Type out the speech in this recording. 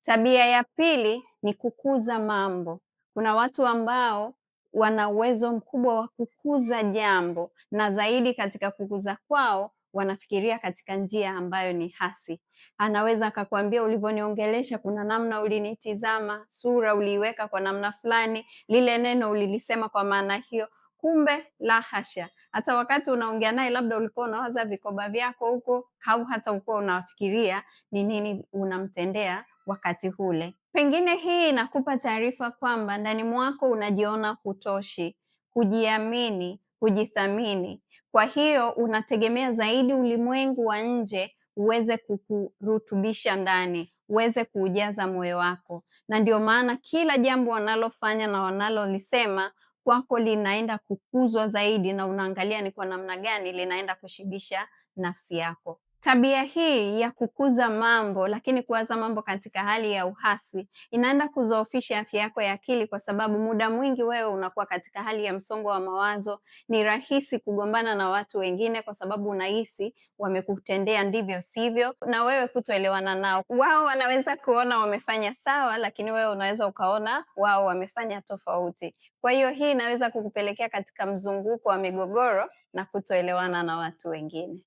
Tabia ya pili ni kukuza mambo. Kuna watu ambao wana uwezo mkubwa wa kukuza jambo, na zaidi katika kukuza kwao wanafikiria katika njia ambayo ni hasi. Anaweza akakwambia, ulivyoniongelesha, kuna namna ulinitizama, sura uliiweka kwa namna fulani, lile neno ulilisema kwa maana hiyo. Kumbe la hasha. Hata wakati unaongea naye labda ulikuwa unawaza vikoba vyako huko, au hata ukuwa unafikiria ni nini unamtendea wakati ule. Pengine hii inakupa taarifa kwamba ndani mwako unajiona hutoshi, hujiamini, hujithamini. Kwa hiyo unategemea zaidi ulimwengu wa nje uweze kukurutubisha ndani, uweze kuujaza moyo wako, na ndio maana kila jambo wanalofanya na wanalolisema kwako linaenda kukuzwa zaidi, na unaangalia ni kwa namna gani linaenda kushibisha nafsi yako. Tabia hii ya kukuza mambo lakini kuwaza mambo katika hali ya uhasi inaenda kuzoofisha afya yako ya akili, kwa sababu muda mwingi wewe unakuwa katika hali ya msongo wa mawazo. Ni rahisi kugombana na watu wengine kwa sababu unahisi wamekutendea ndivyo sivyo, na wewe kutoelewana nao. Wao wanaweza kuona wamefanya sawa, lakini wewe unaweza ukaona wao wamefanya tofauti. Kwa hiyo hii inaweza kukupelekea katika mzunguko wa migogoro na kutoelewana na watu wengine.